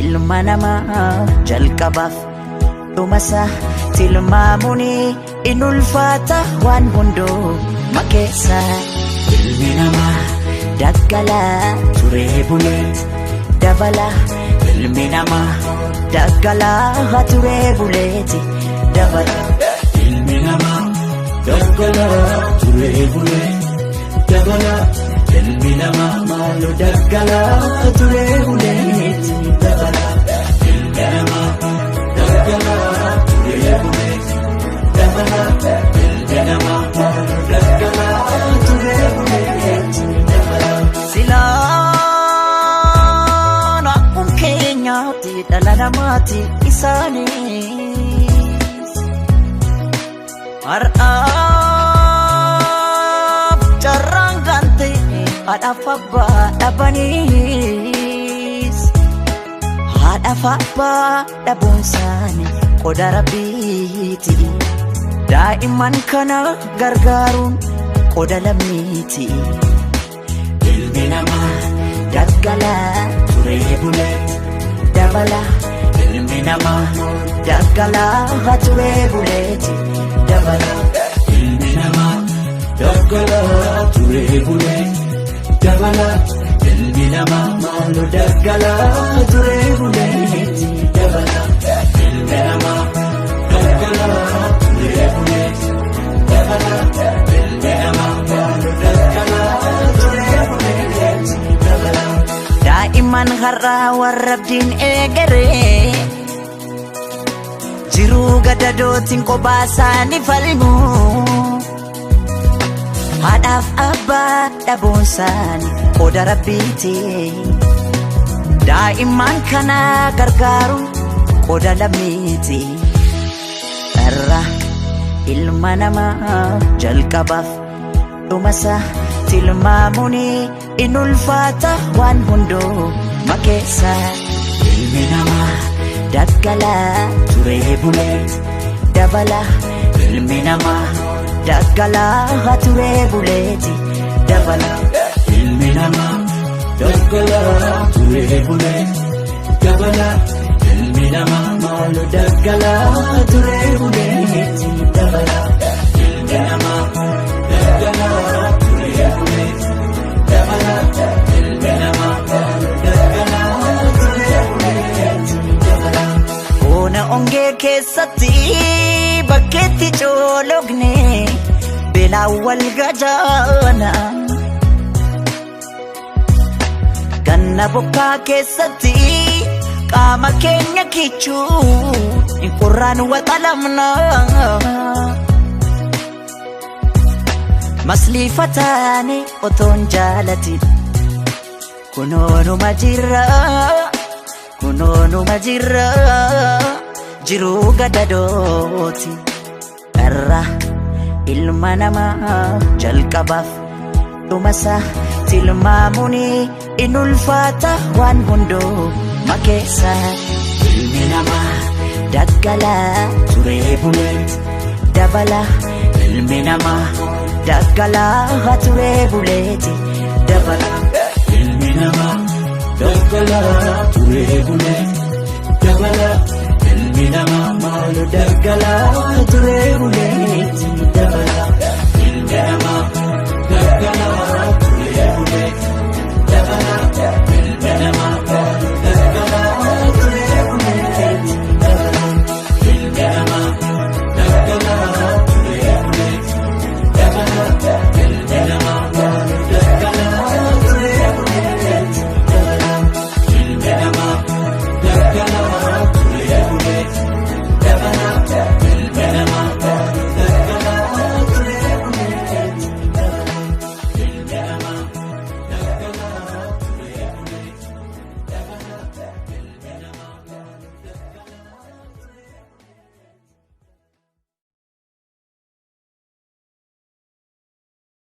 Ilma namaa jalqabaaf dhumasaa tilmaamuun in ulfaata waan hunduma keessa. Ilmi namaa daggalaa turee bulee dabala. Ilmi namaa daggalaa turee buleeti dabala. Ilmi namaa daggalaa turee bulee dabala. Ilmi namaa maaloo daggalaa turee buleeti dabala. Ilmi namaa daggalaa turee bulee dabala. Ilmi namaa maaloo daggalaa turee buleeti dabala. Silaan akkuma keenyaatti dhala namaati isaanis. Har'aaf carraan gante haadhaaf abbaa dhabaniis. Haadhaaf abbaa dhabuun isaanii qoda rabbiiti. Daa'imman kana gargaaruun qoda lammiiti. Ilmi namaa daggalaa turee bulee dabala. Ilmi namaa daggalaa turee buleeti dabala. Ilmi namaa daggalaa turee bulee dabala. Ilmi namaa maaloo daggalaa turee buleeti dabala. Ilmi namaa daggalaa turee bulee dabala. Ilmi namaa maaloo daggalaa turee buleeti dabala. Daa'imman har'aa warra abdiin eegeree jiruu gadadootiin kophaa isaanii falmu. Haadhaaf abbaa dhabuun isaanii qoda rabbiiti. Daa'imman kana gargaaruun qoda lammiiti. Irra ilma namaa jalqabaaf dhumasaa tilmaamuun in ulfaata waan hunduma keessa. Ilmi namaa daggalaa turee bulee dabala. Ilmi namaa daggalaa turee buleeti dabala. Ilmi namaa daggalaa turee bulee dabala. Ilmi namaa maaloo daggalaa turee buleeti dabala. Ilmi namaa daggalaa turee bulee dabala. Ilmi namaa maaloo daggalaa turee buleeti dabala. Ona ongee keessatti bakkeetti coologne beelaan wal gajaana. Ganna bokkaa keessatti qaama keenya kichuu qorraan waxalamna. Masliifataani otoon jaalati kunoonuma jirra kunoonuma jirra jiruu gadadooti. Irra ilma namaa jalqabaaf dhumasaa tilmaamuun in ulfaata waan hunduma keessa. Ilmi namaa daggalaa turee bulee dabala. Ilmi namaa daggalaa turee buleeti dabala. Ilmi namaa daggalaa turee bulee dabala. Ilmi namaa maaloo daggalaa turee buleeti dabala.